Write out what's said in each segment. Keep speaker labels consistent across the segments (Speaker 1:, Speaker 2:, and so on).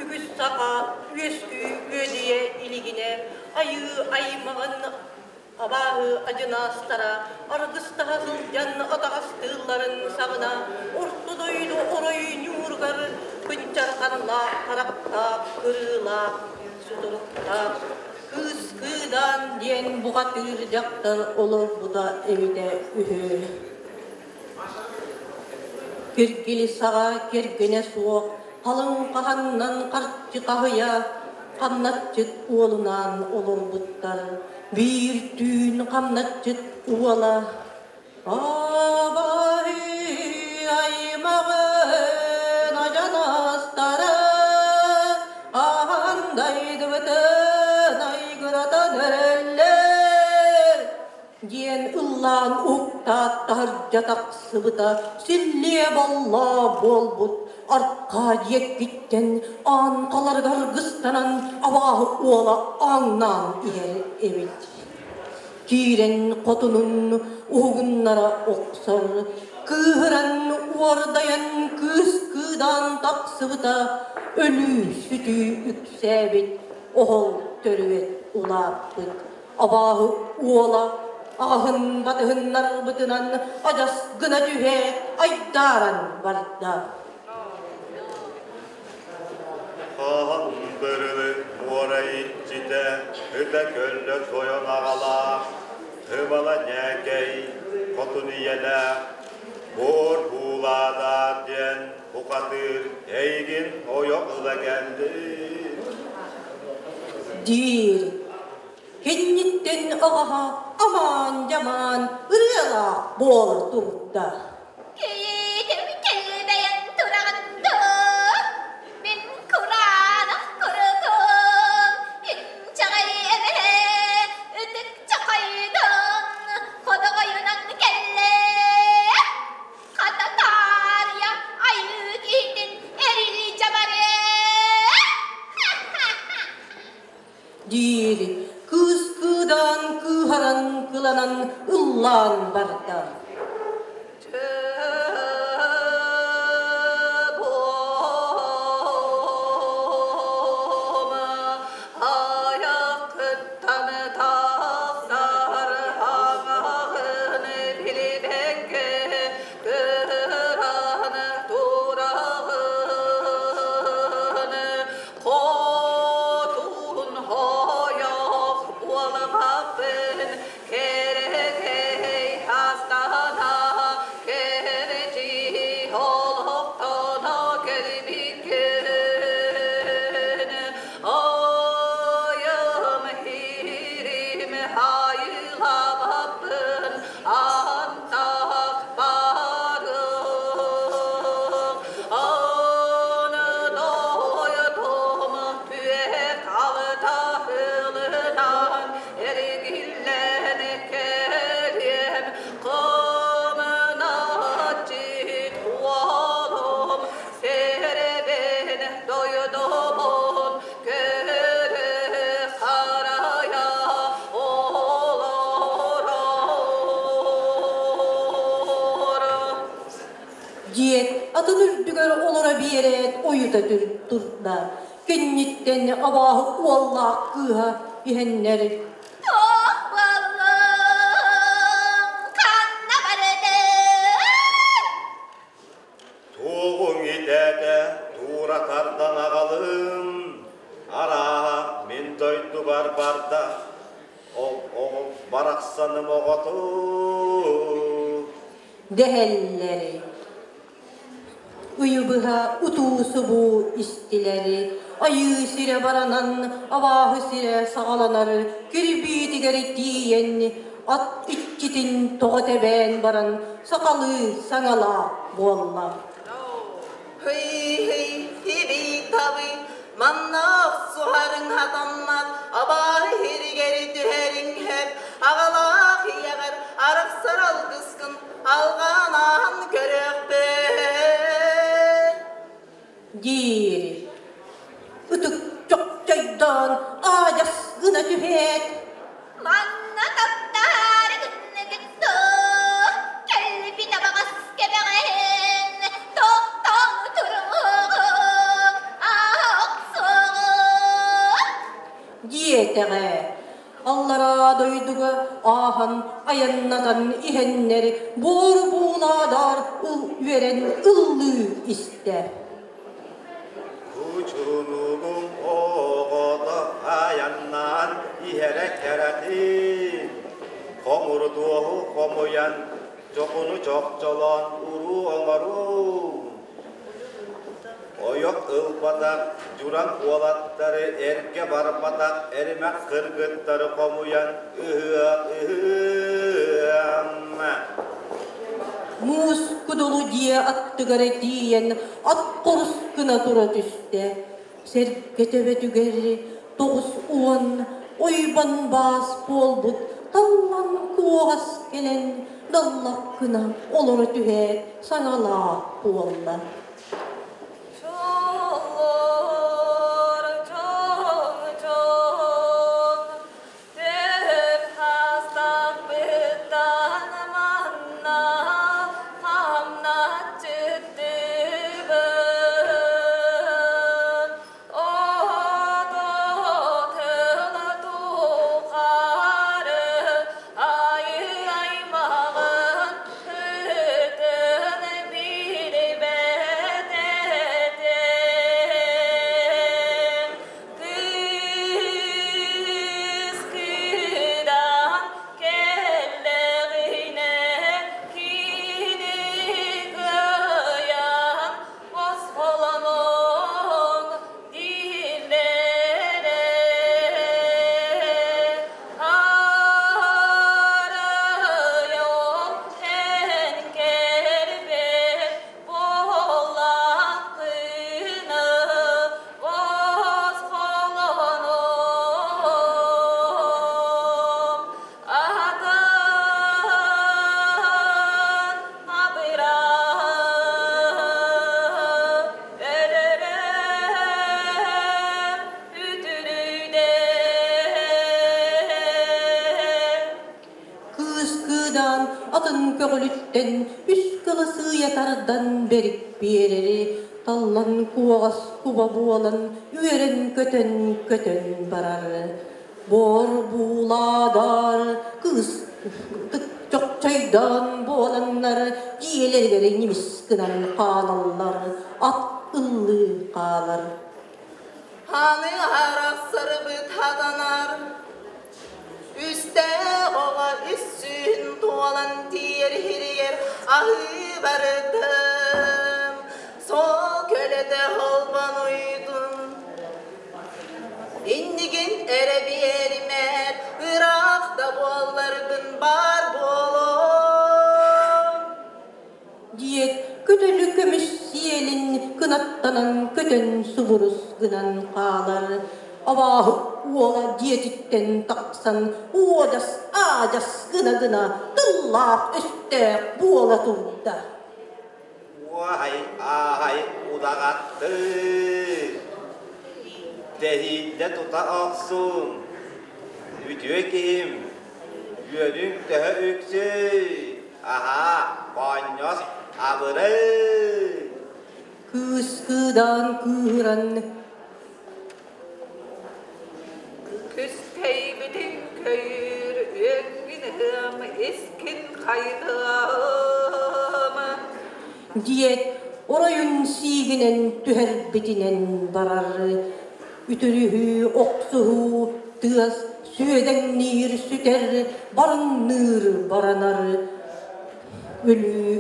Speaker 1: Үгүс саха үөскүү үөдүйэ илигинэ айыы аймаҕын абааһы адьынаастара аргыстаһа сылдьан атаҕастыылларын саҕана орто дойду орой ньууругар кынчарханнаах харахтаах кырыылаах сутуруктаах кыыс кыыдаан диэн бухатыыр дьахтар олорбута эбитэ үһү. Киргили саҕа кэргэнэ суох халыҥ хаһаннан харчы хаһыйа хамначчыт уолунаан олорбуттар. Биир түүн хамначчыт уола Абаһы аймаҕын адьанастара аһан дайдыбытын айгыратан эрэллэр диэн ыллаан уктаат таһырдьа тахсыбыта силлиэ боллоо буолбут аркаа диэккиттэн аан халарыгар гыстанан абааһы уола ааҥнаан иһэр эбит. Киирэн хотунун уһугуннара охсор, кыыһыран уордайан кыыс кыыдаан тахсыбыта өлүү-сүтүү үксээбит, оһол төрүөт улааппыт. Абааһы уола аҕаһын батыһыннарбытынан адьас гына түһээт айдааран барда.
Speaker 2: Хаһан бырылы муора иччитэ ыта көллө тойон аҕалаах, тымала ньээкэй, хотун ийэлээх, буор буулаатаар диэн бухатыыр эйигин ойох ыла кэллим.
Speaker 1: Диир. Кэнниттэн аҕаһа амаан-дьамаан ырыалаах буола турда.
Speaker 3: Киитим килбэйэн тураҕын дуо? Мин кураанах курутум, инчэҕэй эмэһэ, ытык чохойдун ходоҕойунан кэллэ. Хата таарыйа айыы киһитин эрилдьэ барыа.
Speaker 1: Диир кыыс кыыдаан кыыһаран кыланан ыллаан барда.
Speaker 4: Хотун хойох буолбаппын кэрэгэй астана кэрчи олохтоно кэлбиккин ойым хирим хайылабаппын антах барым
Speaker 1: Диэт, атын үрдүгэр олоро биэрээт ойута турда. Кэнниттэн абааһы уоллаах кыыһа иһэннэр
Speaker 3: Туох буоллуҥ, ханна бардыҥ?
Speaker 2: Туоҕуҥ итээтэ туура тардан аҕалым, арааһа мин дойдубар барда, ол оҕом барахсаным оҕотун.
Speaker 1: Дэһэллэри Ыйы быһа утуу-субуу истилэри, айыы сирэ баранан, абааһы сирэ саҕаланар кирбиитигэр тиийэн, ат иччитин тоҕо тэбээн баран сахалыы саҥалаах буолла.
Speaker 4: Хый-хый, хибий-табый, манна охсуһарыҥ хатаммат, абааһы иһигэр түһэриҥ сөп, аҕалаах ийэҕэр арахсар алгыскын алҕаан ааһан көрүөхпүт.
Speaker 1: Диир. Ытык чохчойдоон аадьас гына түһээт
Speaker 3: Манна таптаары гынныгыт дуо? Кэлбит абаҕас кэбэҕэһин тохтоон туруҥ, охсуо.
Speaker 1: Диэтэҕэ. Аллараа дойдуга ааһан айаннатан иһэннэр буор буулаадар үөрэн ыллыы истэ.
Speaker 2: Кучунугум оҕото айаннаан иһэрэ кэрэтин, хомур туоһу хомуйан, чохуну чохчолоон уруу оҥоруу. Ойох ылбатах дьуран уолаттары эргэ барбатах эримэх кыргыттары хомуйан ыһыах ыһыам.
Speaker 1: Муус кудулу дьиэ аттыгар тиийэн ат хорус гына тура түстэ. Сэргэ төбөтүгэр 90 ойбон баас буолбут таллан куоҕас кэлэн даллах гына олоро түһээт саҥалаах буолла.
Speaker 5: Чоллор чоҥ-чоҥ, төһөм хастахпыттан манна хамначчыттыбын. Ото тыл тухары айыы аймаҕын ытын билбэт этим. Кыыс кыыдан кэллэҕинэ кини кыайан босхолонуоҥ дииллэрэ. Арыйыам эн кэлбэт буоллаххына босхолонуом. Атын абыраһым, өлөрөм үтүрүйдэ.
Speaker 1: Кыыс кыыдаан атын көҕүлүттэн үс кылы сыыйа тардан бэрик биэрэри таллан куоҕас куба буолан үөрэн-көтөн көтөн барар. Бор буулаадар кыыс чохчойдоон буоланнар дьиэлэригэр ньимис гынан хаалаллар, ат ыллыы хаалар.
Speaker 4: Аны арахсарбыт хатанар, Үстээх оҕо үссүүн туолан тиийэр иһиригэр аһыы бардым, Сол көлөтө холбон уйдум. Иннигин эрэ биэримээр, ыраах да буолларбын баар буолуом.
Speaker 1: Диэт, көтөлү көмүс сиэлин кынаттанан көтөн субурус гынан хаалар. Абааһы уола дьиэтиттэн тахсан уодас аадьас гына-гына тыллаах өстөөх буола турда.
Speaker 2: Уоһай ааһай удаҕаттыы, тэһииннэ тута охсун, үтүө киһим, үөрүҥ төһө үксүй, аһаа, хоонньос абырый.
Speaker 1: Кыыс кыыдаан кыыһыран
Speaker 5: Күстэйбитин көйүүр үөҥҥүн ыһыам, искин хайытыам.
Speaker 1: Диэт, оройун сиигинэн түһэрбитинэн барар. Үтүрүһүү, охсуһуу, тыас сүөдэҥниир сүтэр, барыҥныыр баранар. Өлүү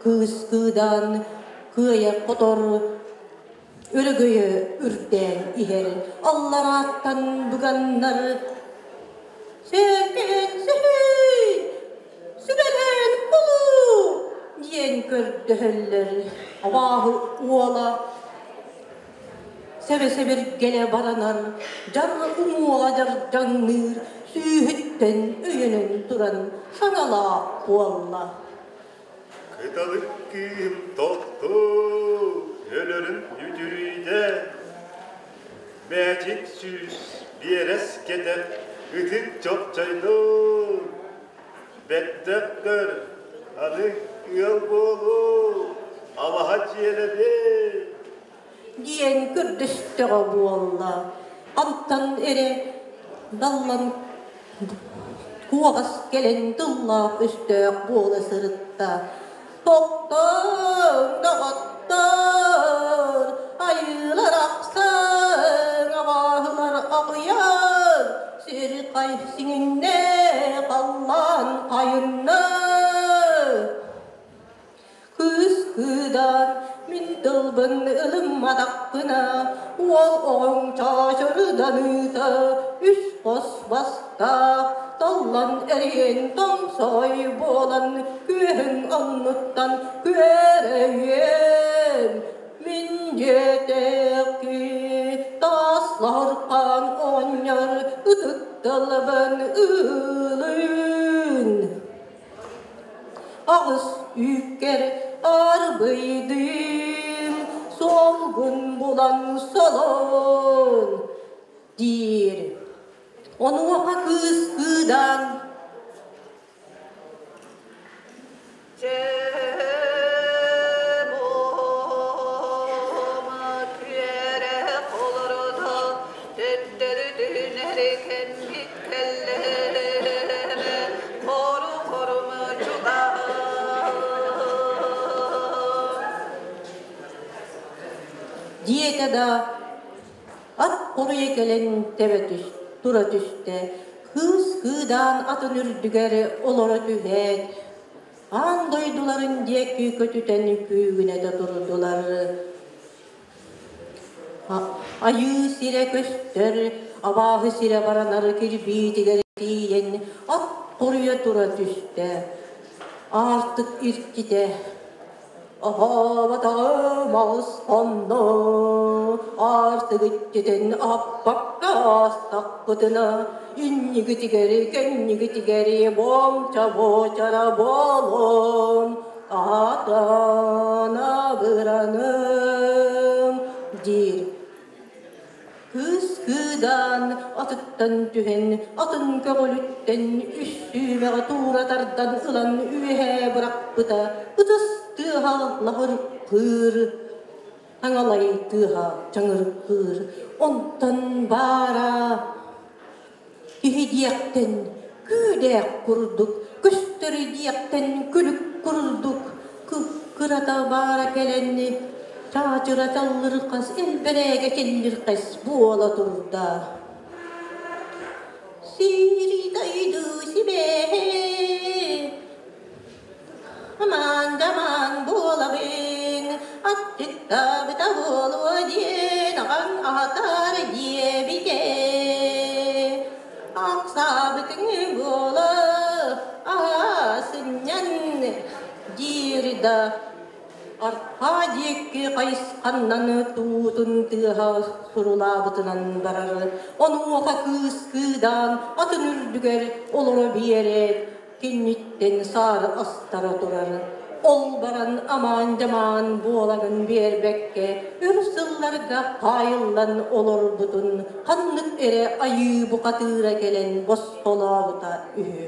Speaker 1: кыыс кыыдаан кыайа хотор өрөгөйө үрдээн иһэр алларааттан быганнар «Сэргэн сэһэй! Сүбэлээн кулу!» диэн көрдөһөллөр. Абааһы уола сэбэ-сэбиргэлэ баранар, дьар уҥуоҕа дьардьаҥныыр, сүүһүттэн өйөнөн туран саҥалаах буолла.
Speaker 2: Кыталык кыым тохтуу, өлөрүн үтүрүйдэ, Мээчик сүүс биэрэс кэтэх ытык чопчойдуу, Бэттэх көр, аны ыал буолуу, алаһа дьиэлэри.
Speaker 1: Диэн көрдөстөҕө буолла. Антан эрэ Даллан куоҕас кэлэн тыллаах өстөөх буола сырытта. Тохтооҥ, доҕоттоор, айыылар ахсаҥ, абааһылар аҕыйаҥ, сир сиҥиннэ, халлаан хайынна. Кыыс кыыдаан, мин тылбын ылымматахпына, уол оҕоҥ чаачарданыыта үс хос бастаах, таллан эриэн тоҥсоҕой буолан күөһүҥ оннуттан күөрэйиэм. Мин диэтэххи таас лаһырхаан оҕонньор ытык тылбын ылын. Аҕыс үүккэр арбыйдым, суолгун булан солон, диир. Онуоха кыыс кыыдаан
Speaker 5: Чэ, буома күөрэ олордо, төттөрү түһүнэри кэнник кэллэҕинэ, хору-хорума чугаһаан.
Speaker 1: Диэтэ да, ат хоруйа кэлэн тэбэ түс, тура түстэ. Кыыс кыыдаан атын үрдүгэр олоро түһээт, аан дойдуларын диэки көтүтэн күүгүнэтэ турдулар. Айыы сирэ көстөр, абааһы сирэ баранар кирбиитигэр тиийэн ат хоруйа тура түстэ. Аартык иртитэ Аһаабатаҕым аҕыс хонно, аартык иччитин аппакка аастахпытына, иннигитигэр кэннигитигэр буомча буочара буолуом, аатаан абыраным диир. Кыыс кыыдаан атыттан түһэн, атын көҕүлүттэн үс сүүмэҕи туура тардан ылан үөһээ бырахпыта, ытыс тыаһа лаһыркыыр, таҥалай тыаһа чаҥыркыыр, онтон баара киһи диэхтэн күүдээх курдук, көстөр диэхтэн күлүк курдук, кып-кырата баара кэлэн чаачыра чаллырхас, элбэрээгэ киллирхэс буола турда. Сири дойду сибээһэ Амаан-дьамаан буолабын, аттыктаабыта буолуо диэн аҕаҥ аһатар диэбитэ. Ахсаабытыҥ буола аһаа сынньан диир да арҕаа диэки хайысханнан туутун тыаһа сурулаабытынан барар. Онуоха кыыс кыыдаан атын үрдүгэр олоро биэрээт Киниттэн саары астара турар. Ол баран амаан-дьамаан буоларын биэрбэккэ, өр сылларга хаайыллан олорбутун ханнык эрэ айыы бухатыыра кэлэн босхолообута үһү.